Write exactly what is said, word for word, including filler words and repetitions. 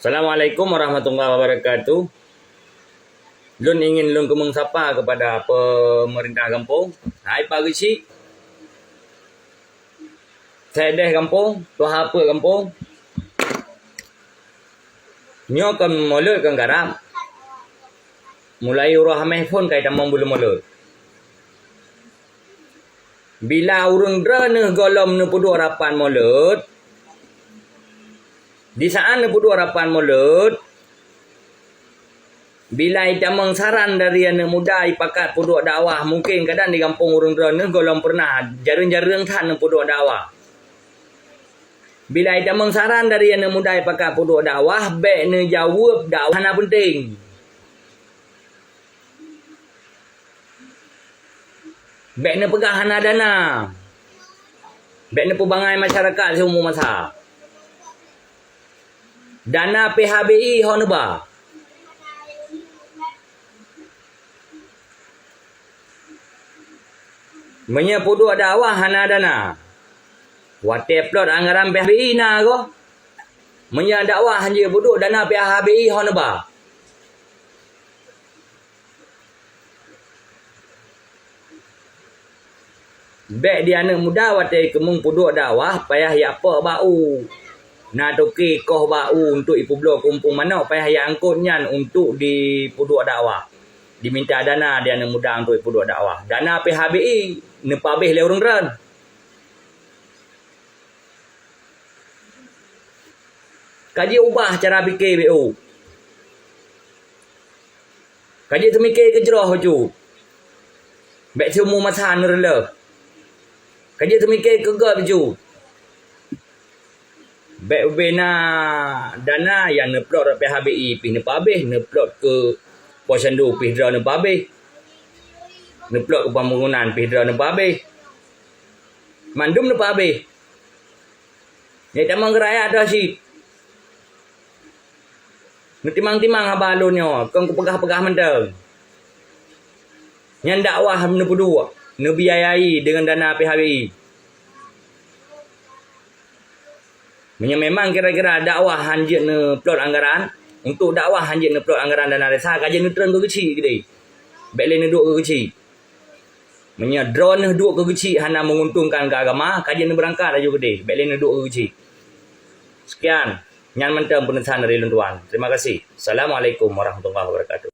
Assalamualaikum warahmatullahi wabarakatuh. Lôn ingin lôn keumeung sapa kepada pemerintah gampông. Hai Pak Geuchik, Saideh gampông, tuha peuet gampông. Nyoe kon mulod kon karab. Mulai uroe Hamèh phon ka itamong buleuen mulod. Bila ureuëng droeneuh gohlom neupeuduek rapat mulod, di saat neupeuduek rapat mulod, bila itamong saran dari aneuëk muda ipakat peuduek dakwah, mungken kadang di gampông ureuëng droeneuh gohlom peureunah jareueng-jareueng that neupeuduek dakwah. Bila itamong saran dari aneuëk muda ipakat peuduek dakwah, bék neujaweueb dakwah hana peunteng. Bék neupeugah hana dana. Bék neupeubangai masyarakat siumu masa. Dana P H B I ho neuba. Meunyoe peuduek dakwah hana dana, watée plot anggaran P H B I na goh. Meunyoe dakwah hanjeuet peuduek, dana P H B I ho neuba. Bék di aneuëk muda watée keumeung peuduek dakwah payah jak pok bak u. Na toke koh bak u untuk ipubloe keumpung manok, payah jak angkot nyan untuk dipeuduek dakwah. Diminta dana di aneuëk muda untuk ipeuduek dakwah. Dana P H B I neupabeh lé ureuëng droen. Ka jiubah cara pike B O. Ka jeuet teumike keu jroh bacut. Bék siumu masa neureuleuh. Ka jeuet teumike keu gét bacut. Bék ubena dana nyang neuplot rot P H B I pih neupabeh, neuplot keu posyandu pih droe neupabeh. Neuplot keu pembangunan pih droe neupabeh. Mandum neupabeh. Nyak tamong geuraya dah cit. Neutimang-timang haba lôn nyoe, kon kupeugah-peugah mantong. Nyan dakwah neupeuduek, neubiayai deungon dana P H B I. Meunyoe memang kira-kira dakwah hanjeuet neuplot anggaran, untuk dakwah hanjeuet neuplot anggaran dana desa, ka jeuet neutreun keu keuchik keudeh. Bék lé neuduek keu keuchik. Meunyoe droeneuh duek keu keuchik hana menguntungkan keu agama, ka jeuet neubeurangkat laju keudeh, bék lé neuduek keu keuchik. Sekian, nyan mantong peuneusan dari lôn tuan. Terima kasih. Assalamualaikum warahmatullahi wabarakatuh.